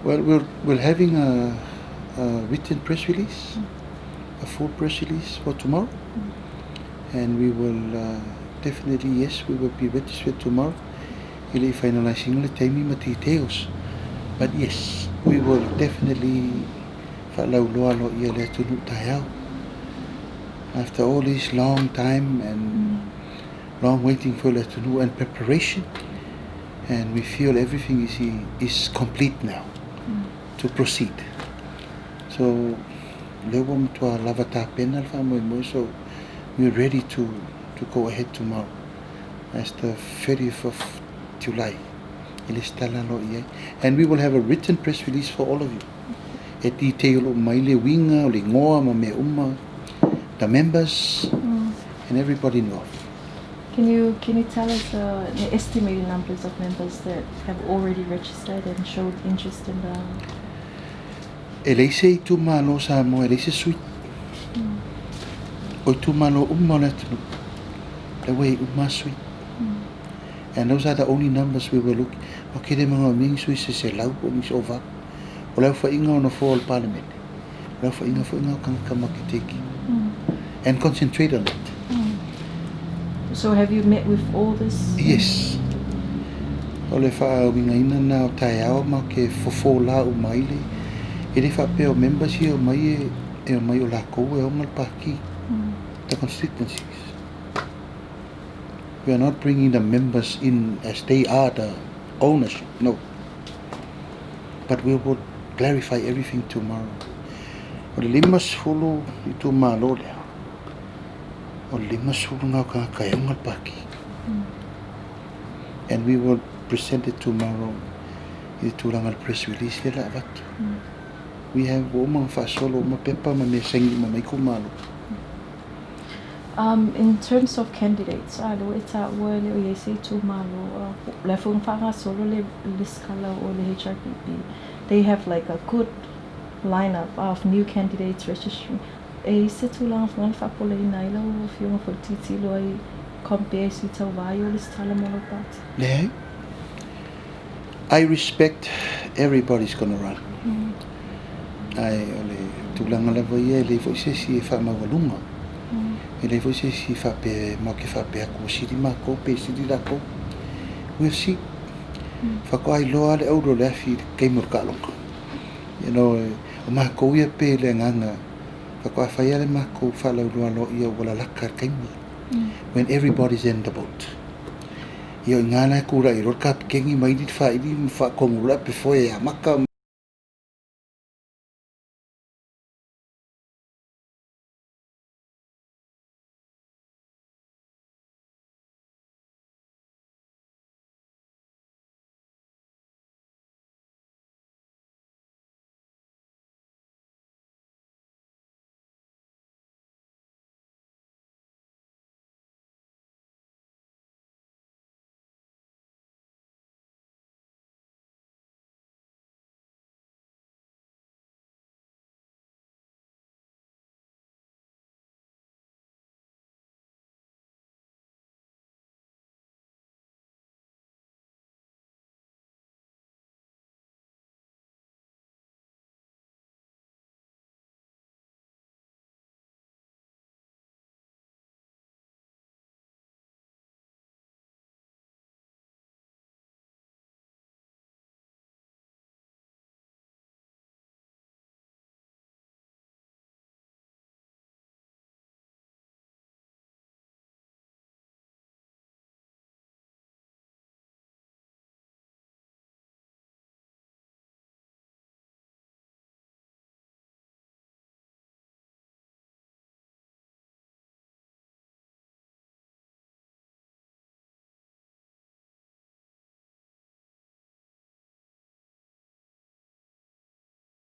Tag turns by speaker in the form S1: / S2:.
S1: Well, we're having a written press release, a full press release for tomorrow. And we will definitely, yes, we will be registered tomorrow. E le i finalising le taimi ma details. But yes, we will definitely faalauiloa aloaia i le atunuu taeao. After all this long time and long waiting for le atunuu and preparation, and we feel everything is complete now to proceed. So, lea ua matua lava tapena le faamoemoe, so we're ready to go ahead tomorrow as the 30th of July e lesitala aloaia ai. And we will have a written press release for all of you. E detail uma ai le uiga o le igoa ma mea uma, the members and everybody involved.
S2: Can you tell us the estimated numbers of members that have already registered and showed interest in the?
S1: E leai se itumalo Samoa e leai se sui. O itumalo uma o le atunuu. Le ua i uma sui. And those are the only numbers we were looking. O ke le manaomia ni sui se 100 po o nisi ova. O le aofaiga o nofoa o le Palemene. O le aofaiga foi lena o tagata matou te taking. And concentrate on it.
S2: So have you met with all this?
S1: Yes. O le faauigaina na o taeao ma ke fofolā uma ai le e le faapea o members ia e omai e omai o lakou e ona le pātī. The constituencies. We are not bringing the members in as they are the ownership, no. But we will clarify everything tomorrow. O le 50 itumalo lea. O le 50 na o tagata e ona le pātī. And we will present it tomorrow i le tulaga o le press release lea o le a avatu. We have ua uma ona faasolo uma pepa ma mea saini uma mai itumalo.
S2: In terms of candidates, a le ua e taua e le o i ai se itumalo, le foi na faagasolo le lesitala o le HRPP. They have like a good lineup of new candidates registering. E i se tulaga foi na faapopoleina ai lau afioga foi le tilotilo ai compare sui tauva i o lesitala mo lau party.
S1: Leai. I respect everybody's gonna run. Ae o le tulaga lava ia e leai foi se isi e faamaualuga. E leai foi se isi faapea matou te faapea atu ua sili matou pe sili latou. We'll see. Faatoa iloa le auro o le afi i le taimi o le taaloga. O matou ia pe le agaga faatoa fai lava le matou faalauiloa aloaia ua lalata le taimi. When everybody's in the boat. Ia o i ina la e tulai ai loa le kapikeni ma ili le faili ma faatonu loa le apefoe e amata.